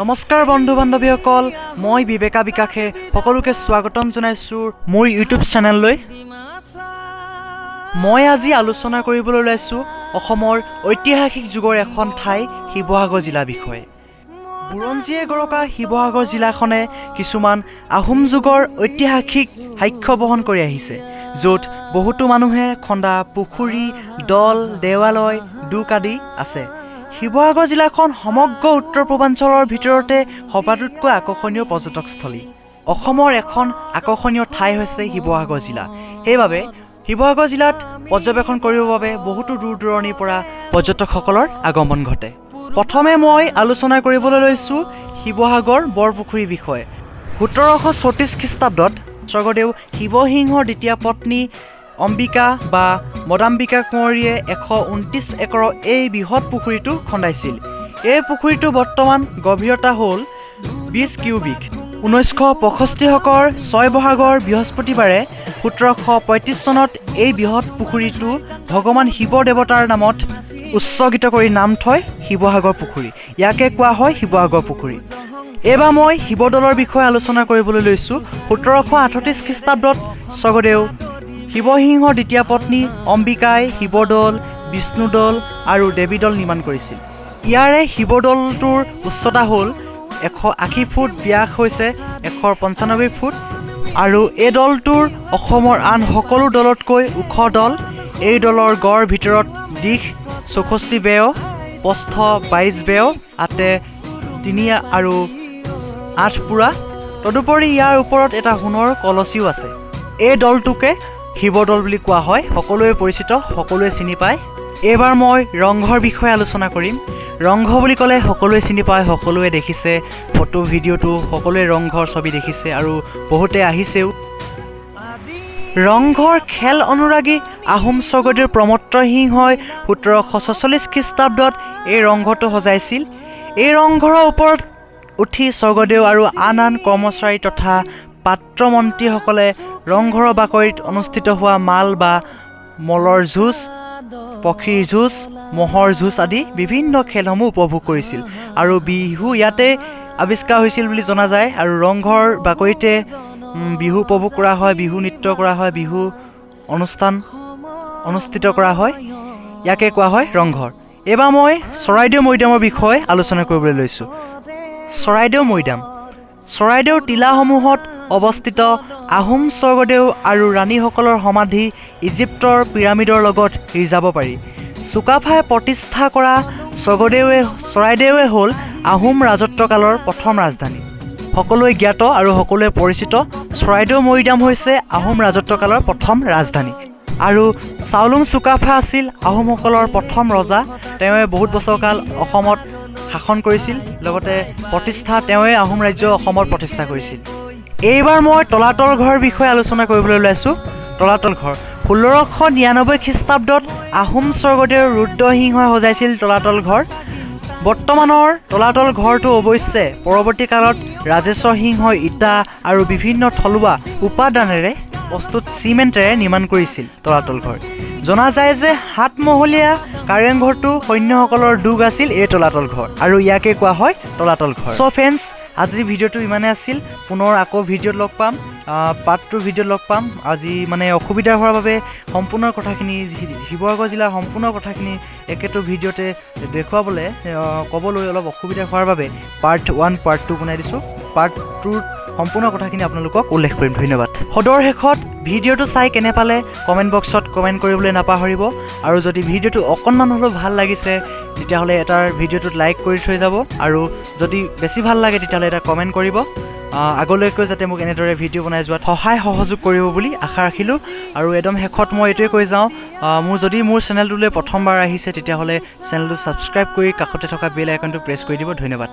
নমস্কাৰ বন্ধু বান্ধৱীসকল, মই বিবেকা বিকাশে সকলোকে স্বাগতম জনাইছোঁ মোৰ ইউটিউব চেনেললৈ। মই আজি আলোচনা কৰিবলৈ ওলাইছোঁ অসমৰ ঐতিহাসিক যুগৰ এখন ঠাই শিৱসাগৰ জিলাৰ বিষয়ে। বুৰঞ্জীয়ে গৰকা শিৱসাগৰ জিলাখনে কিছুমান আহোম যুগৰ ঐতিহাসিক সাক্ষ্য বহন কৰি আহিছে, য'ত বহুতো মানুহে খন্দা পুখুৰী, দল, দেৱালয়, দোক আদি আছে। শিৱসাগৰ জিলাখন সমগ্ৰ উত্তৰ পূৰ্বাঞ্চলৰ ভিতৰতে সবাতোতকৈ আকৰ্ষণীয় পৰ্যটকস্থলী। অসমৰ এখন আকৰ্ষণীয় ঠাই হৈছে শিৱসাগৰ জিলা। সেইবাবে শিৱসাগৰ জিলাত পৰ্যবেক্ষণ কৰিবৰ বাবে বহুতো দূৰ দূৰণিৰ পৰা পৰ্যটকসকলৰ আগমন ঘটে। প্ৰথমে মই আলোচনা কৰিবলৈ লৈছোঁ শিৱসাগৰ বৰপুখুৰীৰ বিষয়ে। 1734 খ্ৰীষ্টাব্দত স্বৰ্গদেউ শিৱসিংহৰ দ্বিতীয় পত্নী অম্বিকা বা মদাম্বিকা কুঁৱৰীয়ে 129 একৰ এই বৃহৎ পুখুৰীটো খন্দাইছিল। এই পুখুৰীটো বৰ্তমান গভীৰতা হ'ল 20 কিউবিক। 1965 শকৰ 6 বহাগৰ বৃহস্পতিবাৰে 1735 চনত এই বৃহৎ পুখুৰীটো ভগৱান শিৱ দেৱতাৰ নামত উৎসৰ্গিত কৰি নাম থয় শিৱসাগৰ পুখুৰী। ইয়াকে কোৱা হয় শিৱসাগৰ পুখুৰী। এইবাৰ মই শিৱদৌলৰ বিষয়ে আলোচনা কৰিবলৈ লৈছোঁ। 1738 খ্ৰীষ্টাব্দত স্বৰ্গদেউ শিৱসিংহৰ দ্বিতীয় পত্নী অম্বিকাই শিৱদৌল, বিষ্ণুদৌল আৰু দেৱীদৌল নিৰ্মাণ কৰিছিল। ইয়াৰে শিৱদৌলটোৰ উচ্চতা হ'ল 180 ফুট, ব্যাস হৈছে 195 ফুট আৰু এই দৌলটোৰ অসমৰ আন সকলো দৌলতকৈ ওখ দৌল। এই দৌলৰ গড় ভিতৰত দীঘ 64 বেয়, প্ৰস্থ 22 বেয়, আতে 3 আৰু 8 পুৰা। তদুপৰি ইয়াৰ ওপৰত এটা সোণৰ কলচীও আছে। এই দৌলটোকে শিৱদৌল বুলি কোৱা হয়। সকলোৱে পৰিচিত, সকলোৱে চিনি পায়। এইবাৰ মই ৰংঘৰ বিষয়ে আলোচনা কৰিম। ৰংঘৰ বুলি ক'লে সকলোৱে চিনি পায়, সকলোৱে দেখিছে ফটো ভিডিঅ'টো, সকলোৱে ৰংঘৰ ছবি দেখিছে আৰু বহুতে আহিছেও। ৰংঘৰ খেল অনুৰাগী আহোম স্বৰ্গদেউ প্ৰমত্ত সিংহই 1746 খ্ৰীষ্টাব্দত এই ৰংঘৰটো সজাইছিল। এই ৰংঘৰৰ ওপৰত উঠি স্বৰ্গদেউ আৰু আন আন কৰ্মচাৰী তথা পাত্ৰ মন্ত্ৰীসকলে ৰংঘৰৰ বাকৰিত অনুষ্ঠিত হোৱা মাল বা মলৰ যুঁজ, পক্ষীৰ যুঁজ, ম'হৰ যুঁজ আদি বিভিন্ন খেলসমূহ উপভোগ কৰিছিল আৰু বিহু ইয়াতে আৱিষ্কাৰ হৈছিল বুলি জনা যায়। আৰু ৰংঘৰ বাকৰিতে বিহু উপভোগ কৰা হয়, বিহু নৃত্য কৰা হয়, বিহু অনুষ্ঠান অনুষ্ঠিত কৰা হয়। ইয়াকে কোৱা হয় ৰংঘৰ। এইবাৰ মই চৰাইদেউ মৈদামৰ বিষয়ে আলোচনা কৰিবলৈ লৈছোঁ। চৰাইদেউ মৈদাম চৰাইদেউৰ টিলাসমূহত অৱস্থিত আহোম স্বৰ্গদেউ আৰু ৰাণীসকলৰ সমাধি ইজিপ্তৰ পিৰামিডৰ লগত ৰিজাব পাৰি। চুকাফাই প্ৰতিষ্ঠা কৰা চৰাইদেউৱে হ'ল আহোম ৰাজত্বকালৰ প্ৰথম ৰাজধানী। সকলোৱে জ্ঞাত আৰু সকলোৱে পৰিচিত চৰাইদেউ মৈদাম হৈছে আহোম ৰাজত্বকালৰ প্ৰথম ৰাজধানী। আৰু চাওলুং চুকাফা আছিল আহোমসকলৰ প্ৰথম ৰজা। তেওঁৱে বহুত বছৰ কাল অসমত শাসন কৰিছিল, লগতে তেওঁৱে আহোম ৰাজ্য অসমত প্ৰতিষ্ঠা কৰিছিল। এইবাৰ মই তলাতল ঘৰৰ বিষয়ে আলোচনা কৰিবলৈ ওলাইছোঁ। তলাতল ঘৰ 1699 খ্ৰীষ্টাব্দত আহোম স্বৰ্গদেউ ৰুদ্ৰসিংহই সজাইছিল তলাতল ঘৰ। বৰ্তমানৰ তলাতল ঘৰটো অৱশ্যে পৰৱৰ্তী কালত ৰাজেশ্বৰ সিংহই ইটা আৰু বিভিন্ন থলুৱা উপাদানেৰে প্ৰস্তুত চিমেণ্টেৰে নিৰ্মাণ কৰিছিল তলাতল ঘৰ। জনা যায় যে সাতমহলীয়া কাৰেংঘৰটো সৈন্যসকলৰ দুগ আছিল এই তলাতল ঘৰ আৰু ইয়াকে কোৱা হয় তলাতল ঘৰ। চ' ফ্ৰেণ্ডছ, আজিৰ ভিডিঅ'টো ইমানেই আছিল। পুনৰ আকৌ ভিডিঅ'ত লগ পাম, পাৰ্ট টু ভিডিঅ'ত লগ পাম। আজি মানে অসুবিধা হোৱাৰ বাবে সম্পূৰ্ণ কথাখিনি, শিৱসাগৰ জিলাৰ সম্পূৰ্ণ কথাখিনি একেটো ভিডিঅ'তে দেখুৱাবলৈ, ক'বলৈ অলপ অসুবিধা হোৱাৰ বাবে পাৰ্ট 1, পাৰ্ট 2 বনাই দিছোঁ। পাৰ্ট 2ত সম্পূৰ্ণ কথাখিনি আপোনালোকক উল্লেখ কৰিম। ধন্যবাদ। সদৰ শেষত ভিডিঅ'টো চাই কেনে পালে কমেণ্ট বক্সত কমেণ্ট কৰিবলৈ নাপাহৰিব। আৰু যদি ভিডিঅ'টো অকণমান হ'লেও ভাল লাগিছে, তেতিয়াহ'লে এটাৰ ভিডিঅ'টোত লাইক কৰি থৈ যাব আৰু যদি বেছি ভাল লাগে, তেতিয়াহ'লে এটা কমেণ্ট কৰিব। আগলৈকো যাতে মোক এনেদৰে ভিডিঅ' বনাই যোৱাত সহায় সহযোগ কৰিব বুলি আশা ৰাখিলোঁ। আৰু একদম শেষত মই এইটোৱে কৈ যাওঁ, যদি মোৰ চেনেলটোলৈ প্ৰথমবাৰ আহিছে, তেতিয়াহ'লে চেনেলটো ছাবস্ক্ৰাইব কৰি কাষতে থকা বেল আইকনটো প্ৰেছ কৰি দিব। ধন্যবাদ।